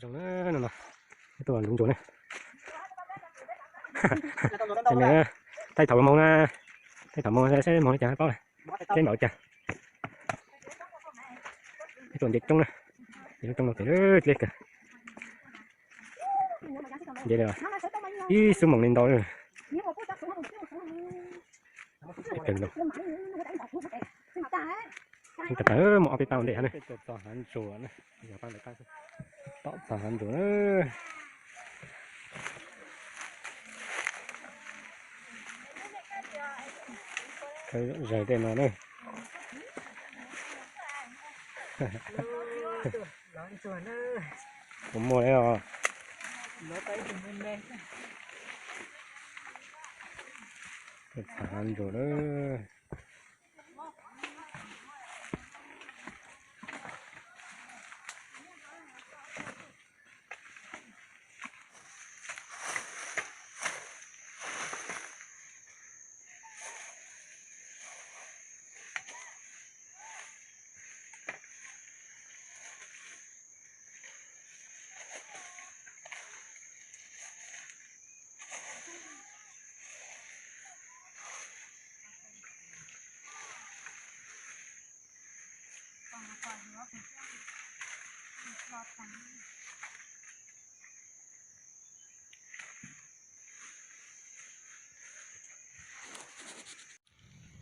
Zoo na, no no, tuaj ntxuav ntsuas na. Thaij thaum moog na, thaij thaum moog saib moog li cas paub na. Teb npaum cas. Ib tug nce coob na, nce coob no ces dleb kawg. Nce ib xuab moos li ntau. Tawm tawm mus ob peb pab ua ntej hab na. Txog hav ntsuag na, tom txog hav ntsuag na. Zais tej no na. Kuv muaj li os. Txog hav ntsuag na.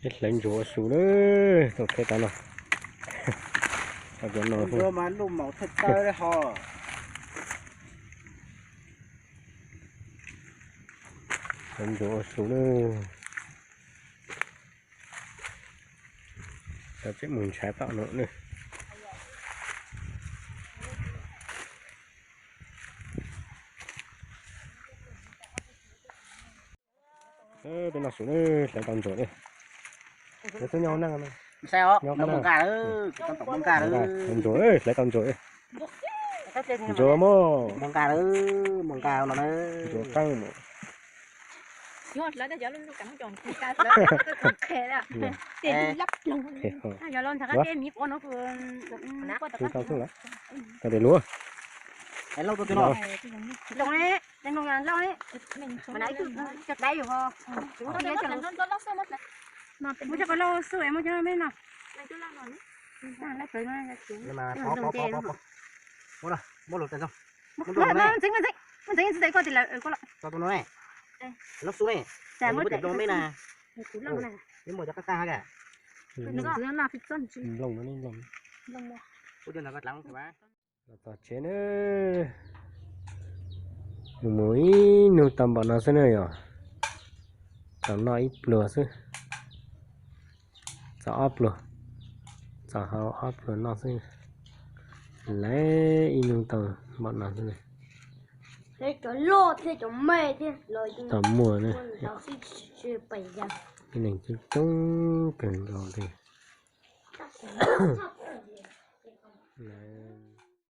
Ib hlawv ntsuag ua su na, tuaj khawb tau no. Hlawv ntsuag ua su na. Tau tseb mus ntshav tom no na. Peb noj su na, hlawv tau ntsuag na. Hlawv tau noj na. Ntsuag, hlawv tau ntsuag. Ntsuag mog. Ntsuag qeeb mog. Tsis tau xwb lawm. Muab cov qau lauj xwb es muab cov me no. Muab ntxiv, muab ntxiv, muab ntxiv koj tias lawm koj los. Lauj xwb ne. Muab cov me na. Muab cov qab qab hab. Los txog tsev na. Mus mus ib nub tau npaum no xwb na yom. Tau noj ib pluag xwb. Txog ob pluag. Txog hauv ob pluag noj xwb. Lawv ib nub tau npaum no xwb na. Tau muaj na. Ib neeg coob coob kawg nkaus li.